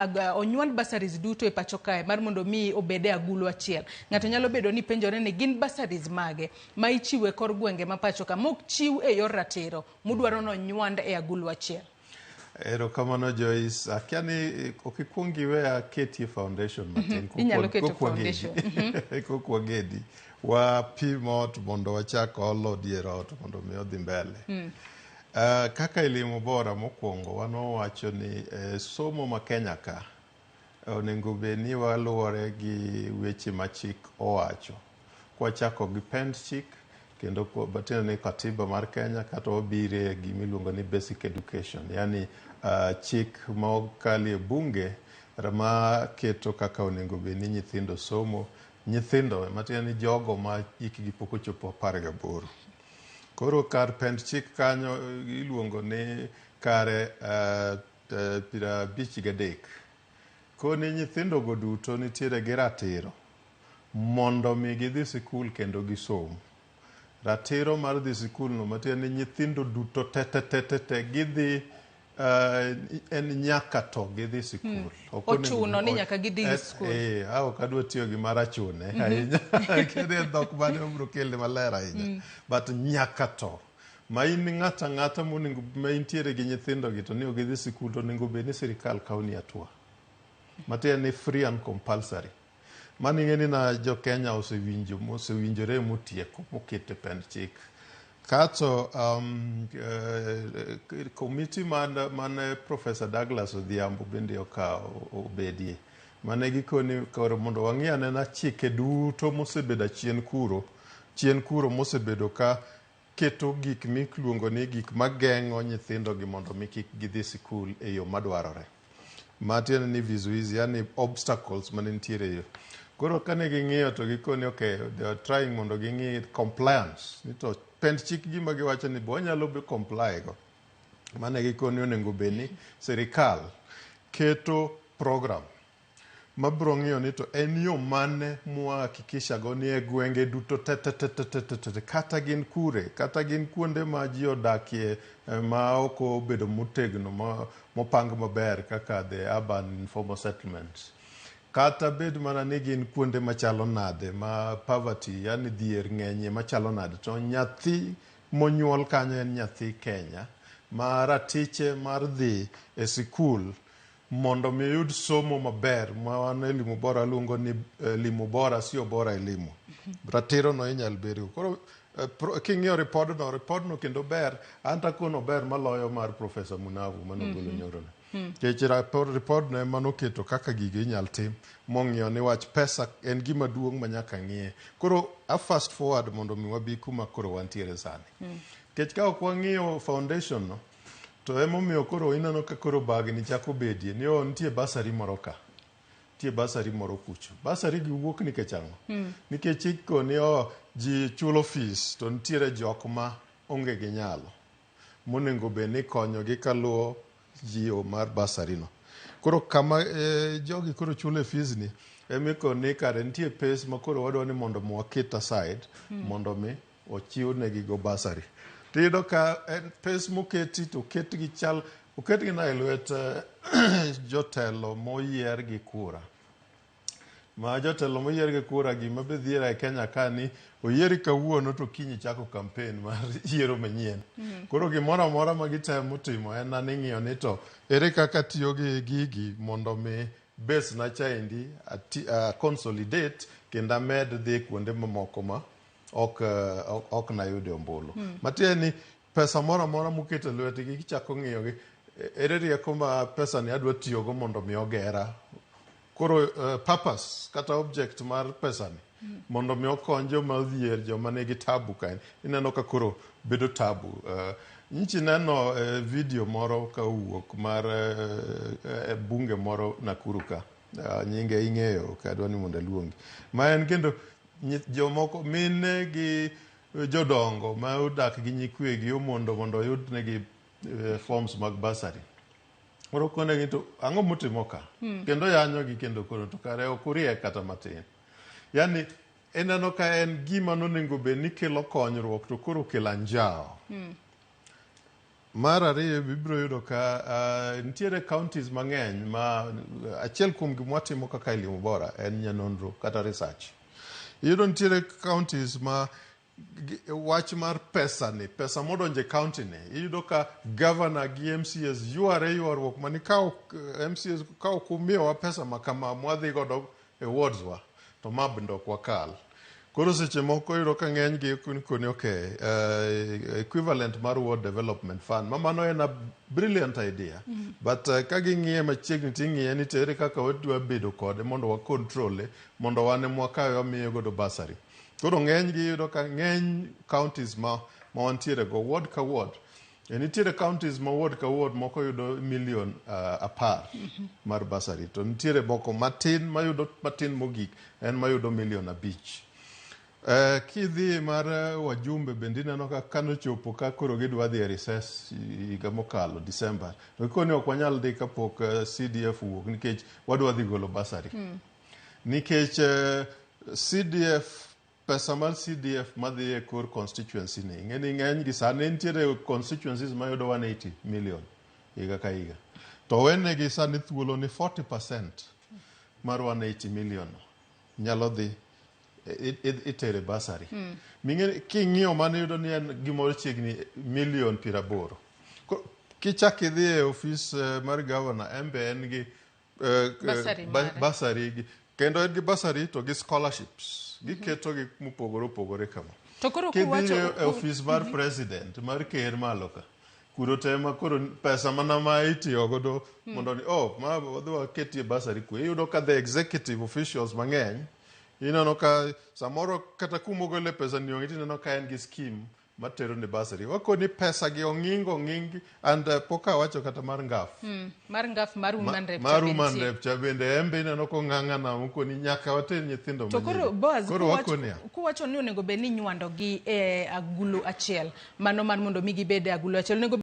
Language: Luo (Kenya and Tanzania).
Onywand bursaries duto e pacho kae mar mondo mi obed e agulu achiel. Ng'ato nyalo bedo ni penjore ni gin bursaries mage ma ichiwo e kor gwenge ma pacho ka mok chiw e yor ratiro mudwaro ni onywand e agulu achiel. Erokamano Joyce. Akia ni ok ikuong iwe aketie foundation matin. Inyalo keto foundation. Kok wagedi. Wapim ot mondo wachak olo dier ot mondo mi odhi mbele. Kaka Elimu Bora mokwongo wan wawacho ni somo ma Kenya ka onego bed ni waluwore gi weche ma chik owacho. Kwachako gi pend chik kendo matiende ni katiba mar Kenya kata wabire gima iluongo ni basic education yani chik ma okalie bunge ma keto kaka onego bed ni nyithindo somo. Nyithindo matiende ni jogo ma hikgi pok ochopo 18. Koro kar pend chik kanyo iluongo ni kare 53. Koni nyithindo go duto nitiere gi ratiro mondo mi gidhi sikul kendo gisom. Ratiro mar dhi sikul no matiende ni nyithindo duto te te te te te gidhi en nyaka to gidhi sikul. Ochuno ni nyaka gidhi sikul. Ok adwa tiyo gi mar achune ahinya. Kendo en dhok mane obiro kele maler ahinya. But nyaka to. Ma in ng'ato ang'ata monego ma intiere gi nyithindo gi to ni ok gidhi sikul to onego bed ni sirikal kawo ni hatua. Matiende ni free and compulsory. Mano ing'e ni na jo Kenya osewinjo mosewinjore motieko mokete pend chik. Kato committee mane Professor Douglas Odhiambo bende okawo obedie. Mane gikoni koro mondo wang'i anena chike duto mosebedo achien kuro, chien kuro mosebedo ka keto gik miluongo ni gik mageng'o nyithindo gi mondo mi kik gidhi sikul e yo madwarore. Matiende ni vizuizi, yani obstacles mane nitiere e yo. Koro kane ging'iyo to gikoni okay, they are trying mondo ging'i compliance. Ni to pend chik gima giwacho ni bo wanyalo be comply go. Mane gikoni onego bed ni sirikal keto program mabiro ng'iyo ni to en yo mane mwahakikisha go ni e gwenge duto te te te te te te te kata gin kure kata gin kuonde ma ji odakie ma ok obedo motegno mopang maber kaka the urban informal settlements kata bed mana ni gin kuonde machalo nade ma poverty yani dhier ng'enyie machalo nade to nyathi monyuol kanyo en nyathi Kenya ma ratiche mar dhi e sikul mondo mi oyud somo maber ma wan Elimu Bora luongo ni elimu bora sio bora elimu. Ratiro no inyal bedgo. Koro king'iyo ripodno, ripodno kendo ber, an takono ber maloyo mar Professor Munavu manogolo nyoro no. Nikech ripodno ema noketo kaka gigo inyal tim mong'iyo ni wach pesa en gima duong' ma nyaka ng'iye. Koro a fast forward mondo mi wabi kuma koro wantiere sani. Nikech ka ok wang'iyo foundation no, to emomiyo koro ineno ka koro bagni chako bedie ni oh nitie bursary moro ka. Nitie bursary moro kucho. Bursary gi wuok nikech ang'o? Nikech ikoni oh ji chulo fees to nitiere jok ma onge gi nyalo monego bed ni ikonyogi kaluwo jiwo mar bursary no. Koro kama jogi koro chulo e fees ni emikoni kare nitie pes ma koro wadwa ni mondo mi waket aside mondo mi ochiw negi go bursary. Tiyudo ka en pes moketi to oketgi chal oketgi na e lwet jotelo moyier gi kura. Ma jotelo moyier gi kura gima be dhiera e Kenya ka ni oyieri kawuono to kiny ichako campaign mar yiero manyien. Koro gimoro amora ma gitemo timo en ni ng'iyo ni to ere kaka tiyo gi gigi mondo mi base na chaendi consolidate kendo amed dhi kuonde mamoko ma ok nayude ombulu. Matiende ni pesa moro amora moketo e lwetgi gichako ng'iyo gi ere rieko ma pesa ni adwa tiyogo mondo mi ogera. Koro purpose kata object mar pesa ni mondo mi okony joma odhier joma nigi tabu ka ineno ka koro bedo tabu. Nyichi neno video moro ka owuok mar bunge moro Nakuru ka. Nyinge ing'eyo ok adwa ni mondo aluongi. Ma en kendo jomoko mine gi jodongo ma odak gi nyikwegi omondo mondo oyud negi forms mag bursary. Koro konegi to ang'o mutimo ka? Kendo yanyogi kendo koro to kare ok uriek kata matin. Yani ineno ka en gima nonego bed ni kelo konyruok to koro kelo anjawo. Mar ariyo ibiro yudo ka nitiere counties mang'eny ma achiel kuom gima watimo kaka Elimu Bora en nyanonro kata research. Iyudo nitiere counties ma wach mar pesa ni, pesa modonjo e county ni, iyudo ka governor gi MCAs yware ywaruok mani ka ok MCAs ka ok umiyowa pesa ma kama mwadhi godo e wards wa to ma bende ok wakal. Koro seche moko iyudo ka ng'eny gi koni okay, equivalent mar Ward Development Fund ma mano en a brilliant idea. But ka ging'iye machiegni ting'iye ni to ere kaka wadwa bedo kode mondo wa control mondo wan ema wakawe wamiye godo bursary. Koro ng'eny gi iyudo ka ng'eny counties ma wantiere go ward ka ward nitiere counties ma ward ka ward moko yudo milion 10 mar bursary to nitiere moko matin mayudo matin mogik en mayudo milion 5. Kidhi mar wajumbe bende ineno ka kanochopo ka koro gidwa dhi e recess higa mokalo December to gikoni ok wanyal dhi kapok CDF owuok nikech wadwa dhi golo bursary. Nikech CDF pesa mar CDF madhi e kor constituency ni ing'e ni ng'eny gi sani nitiere constituencies mayudo 180 million higa ka higa to owenegi sani thuolo ni 40% mar 180 million nyalo dhi itere bursary. Ming'e king'iyo mano iyudo ni en gimoro chiegni milion 80. Kichak idhi e ofis mar governor en be en gi Bursary mare. Bursary gi kendo en gi bursary to gi scholarships giketo gi mopogore opogore kama. To koro Kidhi kuwacho e ofis mar president mar ker malo ka kuro tema koro pesa mana ma itiyo godo mondo ni oh ma wadhi waketie bursary kwe iyudo ka the executive officials mang'eny ineno ka samoro kata kumogole pesa ni onge tineno ka en gi scheme matero ne bursary wakoni pesa gi ong'ingo ong'ingi and pok awacho kata mar ngaf. Mar ngaf mar woman rep mar cha be woman nitie. Rep cha bende en be ineno kong'ang'ana mokoni nyaka water nyithindo To koro manyiri. Boaz, Koro wakoni ya. kuwacho ni onego bed ni inywando gi e agulu achiel, mano mar mondo mi gibed e agulu achiel onego